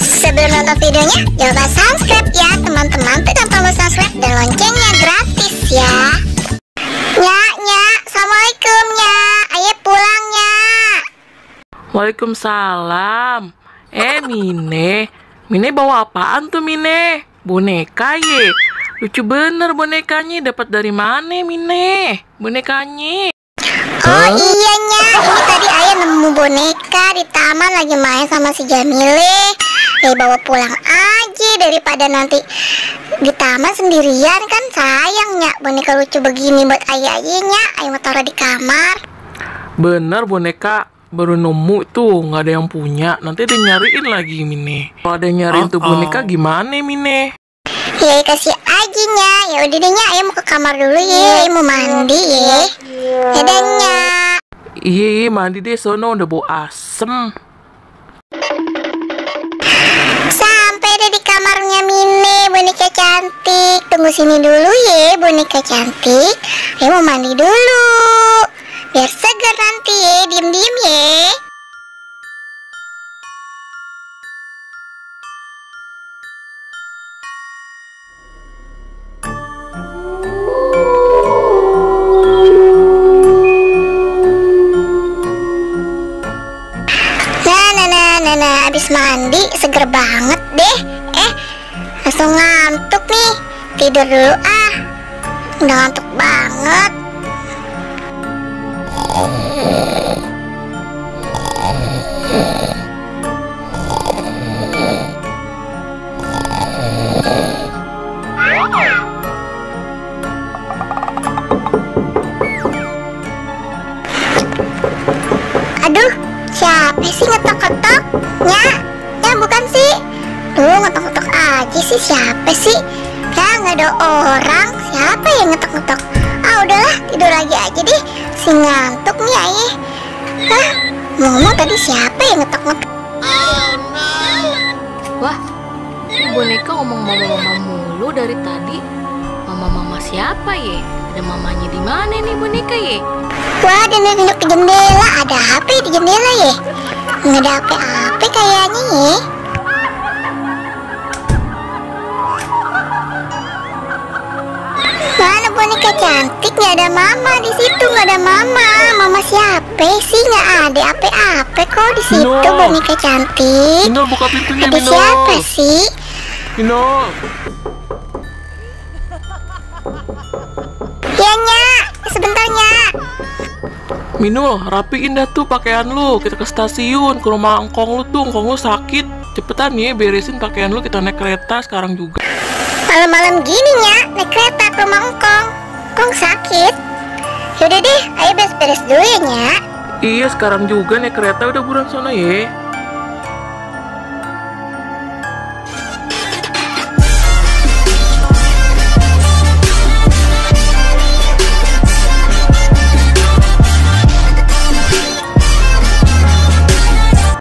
Sebelum nonton videonya, jangan lupa subscribe ya teman-teman. Tekan tombol subscribe dan loncengnya gratis ya. Nyak, assalamualaikum nyak. Ayo pulang nyak. Waalaikumsalam. Mine bawa apaan tuh Mine? Boneka ye. Lucu bener bonekanya. Dapat dari mana Mine? Bonekanya. Oh iya nyak, ini tadi ayah nemu boneka di taman lagi main sama si Jamile. Bawa pulang aja daripada nanti di taman sendirian, kan sayang nyak. Boneka lucu begini buat ayah nyak. Ayah mau taruh di kamar. Bener boneka baru nemu tuh, nggak ada yang punya. Nanti ada nyariin lagi Mine. Kalau ada yang nyariin tuh boneka gimana Mine? Ya kasih aja nyak. Ya udah deh nyak, ayah mau ke kamar dulu ya. Ayah mau mandi ya. Dadah nyak. Iya mandi deh sono, udah bau asem. Sampai deh di kamarnya Mine, boneka cantik. Tunggu sini dulu ya boneka cantik. Ayah mau mandi dulu biar segar nanti ya. Diem-diem ya. Nah, abis mandi seger banget deh. Langsung ngantuk nih. Tidur dulu ah. Udah ngantuk banget. Aduh, siapa sih ngetok-ngetok? Ya bukan sih. Tuh ngetok-ngetok aja sih, siapa sih? Ya nggak ada orang. Siapa yang ngetok-ngetok? Ah udahlah, tidur lagi aja deh. Si ngantuk nih ayah. Hah, ngomong tadi siapa yang ngetok-ngetok? Wah, boneka ngomong mama-mama mulu dari tadi. Mama-mama siapa ye? Ada mamanya di mana nih boneka ye? Wah, ada nunduk ke jendela. Ada HP di jendela ya? Nggak ada HP kayaknya ya. Mana boneka cantik? Nggak ada mama di situ. Nggak ada mama. Mama siapa sih? Nggak ada HP kok di situ. Mino. Boneka cantik. Mino buka pintunya Ada Mino. siapa sih? Mino. Ya nyak, sebentar nyak. Mino, rapiin dah tuh pakaian lu. Kita ke stasiun, ke rumah engkong lu tuh. Engkong lu sakit. Cepetan ya, beresin pakaian lu. Kita naik kereta sekarang juga. Malam-malam gini nyak, naik kereta ke rumah engkong. Engkong sakit. Yaudah deh, ayo beres-beres dulu ya nyak. Iya, sekarang juga naik kereta. Udah buruan sana ya.